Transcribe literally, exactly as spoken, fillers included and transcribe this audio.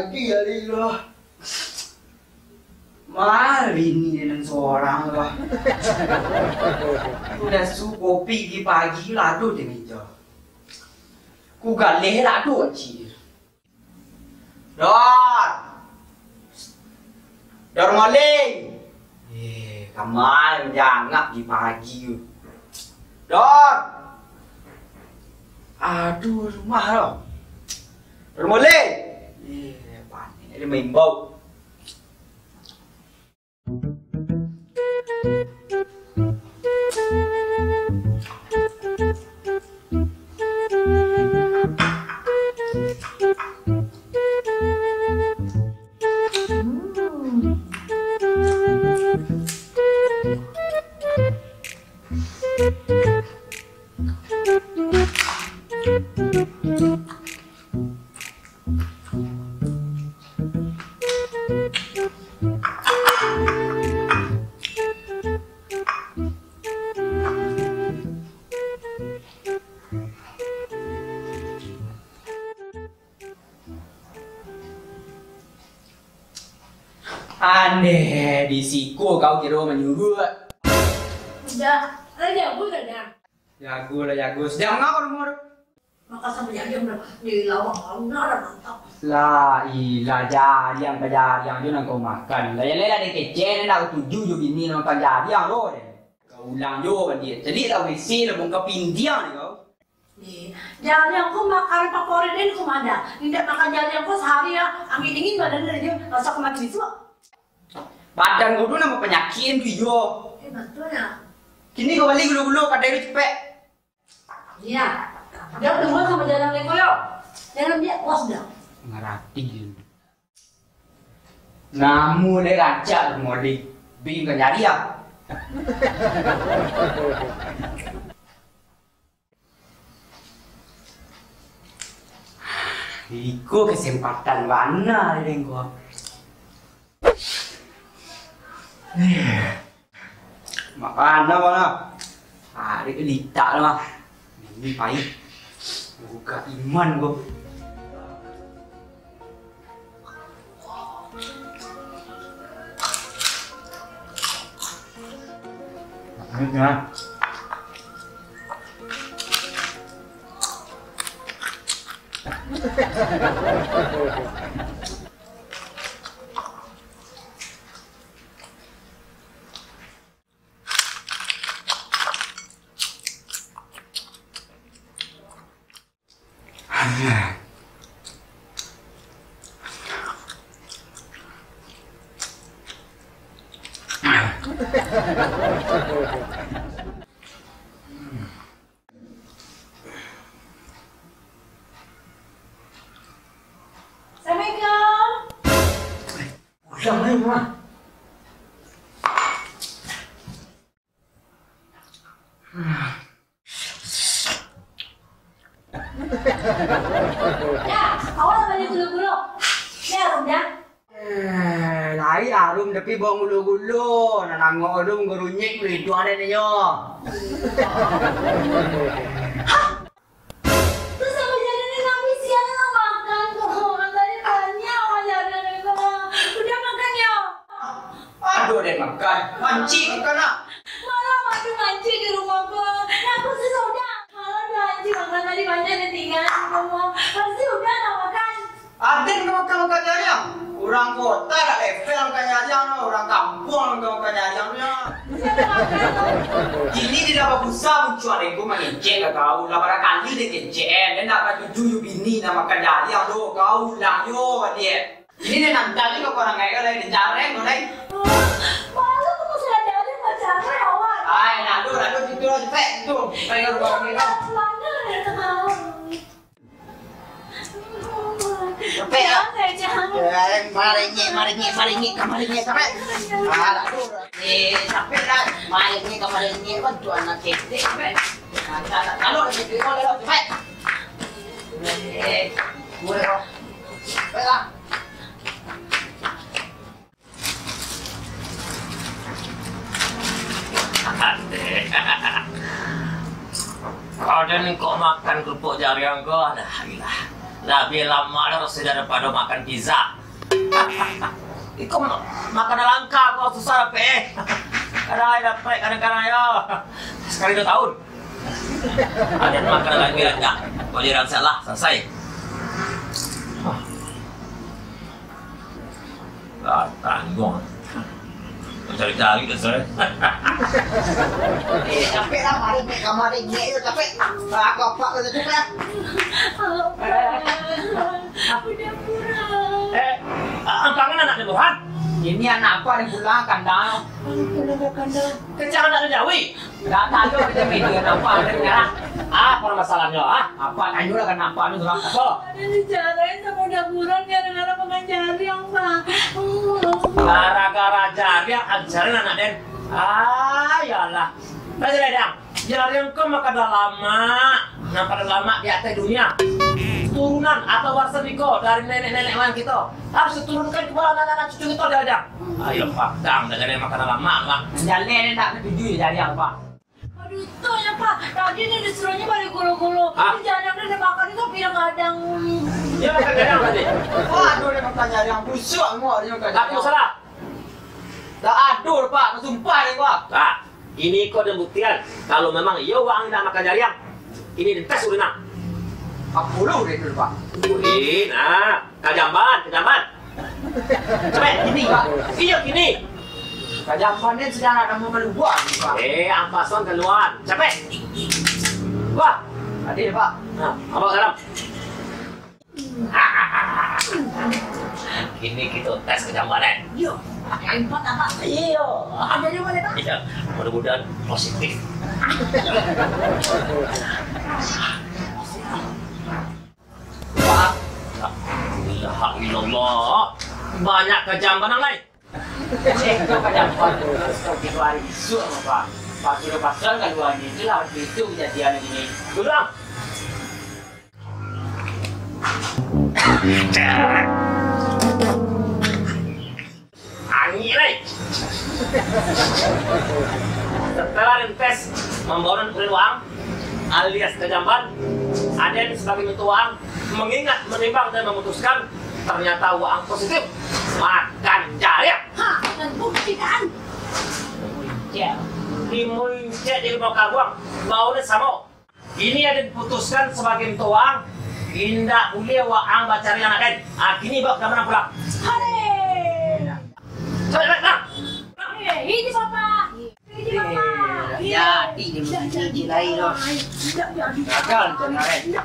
Pagi hari lah. Mari ni dengan sorang lah. Udah su kopi di pagi lah tu di meja. Ku galeh lah tu cik. Dor! Dor Moli! Eh, kamari jangak di pagi tu. Dor! Aduh, rumah tu. Dor Moli! Eh, panik dia main bau. Andeh, di siko kau kiro manyuruak. Udah, lah jago dah, dah. Jago lah, jago. Sadang manga rumah tu? Makan sampai jam dah. Di lawang, lawang dah, dah mantap. Lah, ilah, jariang ka jariang jo nan kau makan. Lah, ilah, lah, den kecek, nak katuju jo bini nan makan jariang tu, den. Kau ulang jo, dia. Caliak lah W C lah, bongka pindiang ni kau. Ni, jariang ko makanan favorit den ko mah. Indak makan jariang ko sahari, ah, angin dingin badan den jo, rasa ka mati bisuak. Badan kau tu nambah panyakik tu iyo. Eh, batua nyo. Kini kau bali gulo-gulo, kadai tu capek. Iyo. Jan tunggu samo jariang den ko yo. Jan ambiak, puas dah. Ngarati den. Namo dek rancak tu, Moli. Bingkan jariang. Iko kesempatan bana den ko. Makan dah, bana. Ari litak lah. Ini pai. Buka iman ko. Assalamualaikum. Pulang ni, Mak. Ya, awak bali gulo-gulo. Ni arum dah. Eh, lai arum tapi bau gulo-gulo. Nan angok tu manggarunyek, maliduak dek nyo. Hah? Tu samo jadi ni, tapi siang nak makan tu. Tadi banyak awak jalan tu. Udah makan yo? Aduh, den makan. Mancik makan nak. Malah aduh mancik di rumah ko. Aku sudah. Malah aduh mancik makan tadi banyak den tinggal di rumah. Pasti udah nak makan. Aden ka makan-makan jariang. Urang kota dak level makan jariang tu, urang kampuang ka makan jariang tu nyo. Kini di dalam busa muncul aden ko mangecek ka kau. Lah barakali den kecek, den ndak katuju jo bini nan makan jariang tu. Kau ulang yo, adiak. Kini den antak jo ka urang gaek lai, den jareng ko lai. Malu tu masih ada aja macam awak. Ai, nak tu, nak tu, situ lah, cepek, situ. Pai ka rumah kami tu. Mana dia tahu? Capek, ah. Eh, maringik, maringik, maringik, ka maringik, capek. Alah, aduh. Eh, capek dah. Maringik, ka maringik, kan tu anak ketek, capek. Nah, tak, tak, kalau ada duit, boleh lah, capek. Eh, boleh lah. Capek lah. Andeh. Kau dan kau makan kerupuk jariang kau, dah, gila. Labiah lamak lah raso daripado makan pizza. Iko ma-, makanan langka ko, susah dapek, eh. Kadang ai dapek, kadang-kadang yo. Sakali duo tahun. Ado makanan labiah lah, dah. Kau jiran salah, salasai. Ah. Ah, tangguang. Cari-cari dah, saya. Eh, capek lah, mari naik kamar, naik, naik tu, capek. Ah, aku apa kau tu, capek lah. Udah murah. Eh, ah, ampangan anak dia, Burhan? Ini anak apa ni pulang kandang? Pulang ke kandang. Kencang anak dia, Jawi? Dah tahu kita media apa ada sekarang. Apa masalahnya, ah? Apa tanyo lah, kenapa lu sudah apa? Ada dicarain sama udah buron gara-gara makan jariang, Pak. Gara-gara jariang, ajarin anak den. Ah, yalah. Dah jadi, Dang. Jariang ko mah kada lamak. Nan pado lamak di ateh dunia. Turunan atau warisan iko dari nenek-nenek moyang kito. Harus diturunkan kepada anak-anak cucu kito, Dang. Ayo, Pak. Dang, dah jadi makanan lamak, Pak. Jaleh ni tak setuju ya, jariang, Pak. Aduh, tu ya, Pak. Tadi ni disuruhnya balik gulu-gulu. Hah? Jariang dia makan itu pirang gadang. Dia makan gadang tadi? Waduh, dia makan jariang. Busuk muak dia makan jariang. Tapi salah. Dah aduh, Pak. Sumpah dia, Pak. Ah, ini kau ada buktian. Kalau memang iyo waang indak makan jariang, ini den tes urinang. Apo lu dia tu, Pak? Urin, ah. Kajamban, kajamban. Capek, kini. Iyo, kini. Kajamban ni sudah nak kamu keluar, Pak. Eh, ampasan keluar. Capek. Wah. Adil, Pak. Nah, abang salam. Kini kita tes kejambanan. Iyo, pakai empat apa? Iyo. Ada di mana, Pak? Iya, mudah-mudahan positif. Pak. La ilaha illallah. Banyak kejambanan lain. Eh, kau kejambanan. Kau tiap hari isuk apa, Pak? Pak sudah pasang kalau hari itu lah, itu kejadian ini. Duduk. Angin lai. Setelah den tes mambaonan kulit waang, alias kejamban, aden sebagai mintuo waang mengingat, menimbang, dan memutuskan, ternyata waang positif makan jariang. Ha, dan buktikan. Dimuncik di limau karuang, baunyo samo. Kini aden putuskan sabagai mintuo waang, indak buliah waang bacari anak den. Ah, kini bawa ka mana pulang? Hare! Cepat, cepat, pulang! Eh, ini Bapak! Ini Bapak! Eh, jadi dia mesti izin lain tu. Gagal rencana den.